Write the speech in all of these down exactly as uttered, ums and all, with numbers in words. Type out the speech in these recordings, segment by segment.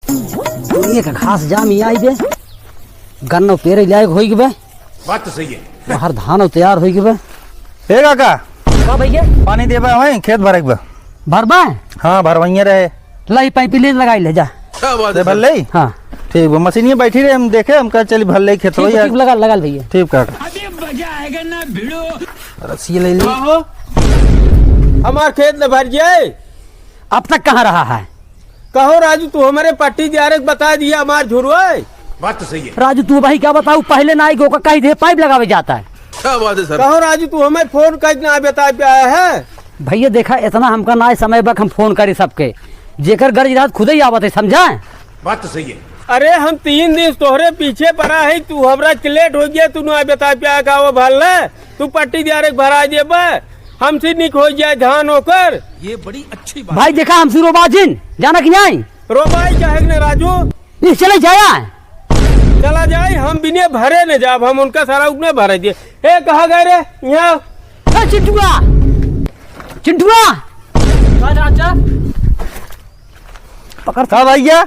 दुनिया का घास जाम ही आई बे। गन्नो पेरे लायक होई के बे। बात तो सही है। बाहर धान तैयार होई के बे। ए काका, का भैया? पानी देबा, वहीं खेत भरे के बा। भरबा? हाँ, भरवइया रहे। लाई पाइप ले लगाई ले जा। क्या बात ले है भर सर? ले? हाँ। ठीक बा, मशीनिया बैठी रहे, हम देखे, हम कहा चली भर ले खेत ठीक होई बा, यार। ठीक, लगा, लगा ले भैया। ठीक काका। अभी मजा आएगा ना भिड़ो। रस्सी ले ली। कहो, हमार खेत न भर जाए। अब तक कहाँ रहा है? कहो राजू, तू हमारे पट्टी दियारे के बता दिया हमार झुरवाए। बात तो सही है। राजू, तू भाई क्या बताऊ, पहले ना आई गो का कही दे, पाइप लगावे जाता है। क्या बात है सर? कहो राजू, तू हमें फोन कर ना बता के आया है। भैया देखा, इतना हमका ना समय बक हम फोन करी सबके, जेकर गर्ज रात खुदे ही आवत है, समझा? बात तो सही है। अरे हम तीन दिन तोहरे पीछे पड़ा है, तू हमरा के लेट हो गया, तू ना बता के आया का वो भर ले, तू पट्टी दियारे के भरा देबे, हमसे निक हो जाए धान होकर। ये बड़ी अच्छी बात। भाई देखा, हमसे रोबा जिन, जाना कि नहीं? रोबाई चाहे न राजू। ये चले जाया। चला जाए, हम बिने भरे न जाब, हम उनका सारा उगने भरे दिए। ए, कहाँ गए रे? यहाँ। ए, चिंटुआ! चिंटुआ! का चाचा? पकड़। का भैया?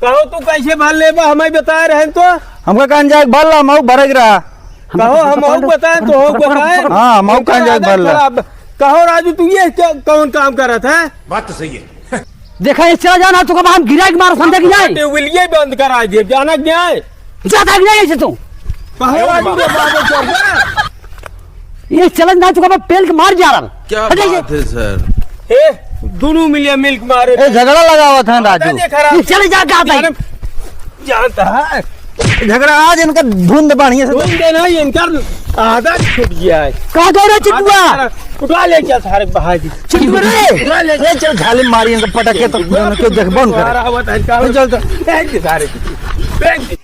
कहो तू कैसे भर लेबा, हमें बताए रहे तो। हमका कहाँ जाए, भर ला, मऊ भरे के रहा। कहो, हम पकड़, मऊ बताए तो हो पकड़, बताए। पकड़, पकड़। हाँ, मऊ कहाँ जाए, भर ला। खराब। कहो राजू, तू ये क्या, कौन काम करत है? बात तो सही है। देखा, ये चला जाना, तो कब हम गिरा के मार फंदे की जाए। टेबलिए बंद करा दे, जाना क्या है? जाता कि नहीं ऐसे तू? कहो राजू रे बाबा, चल जा। ये चलन ना चुका, मैं पेल के मार जा रहा। क्या हट जाइए। बात है सर? ए, दोनों मिलिया मिल के मारे। ए, झगड़ा लगावा था राजू। देखा रहा। ये चले जा, जाता है। जानता है। झगड़ा आज इनका धुंध बढ़िया से। धुंध है ना, इनका आदत छूट गया है। कहाँ गए रे चिंटुआ? उठा ले क्या सारे बहाई दी। चिंटुआ रे। उठा ले। ए, चल झाले मारी इनका पटक के तो क्यों देखबो न करे। चल, चल। फेंक दे सारे। फेंक दे।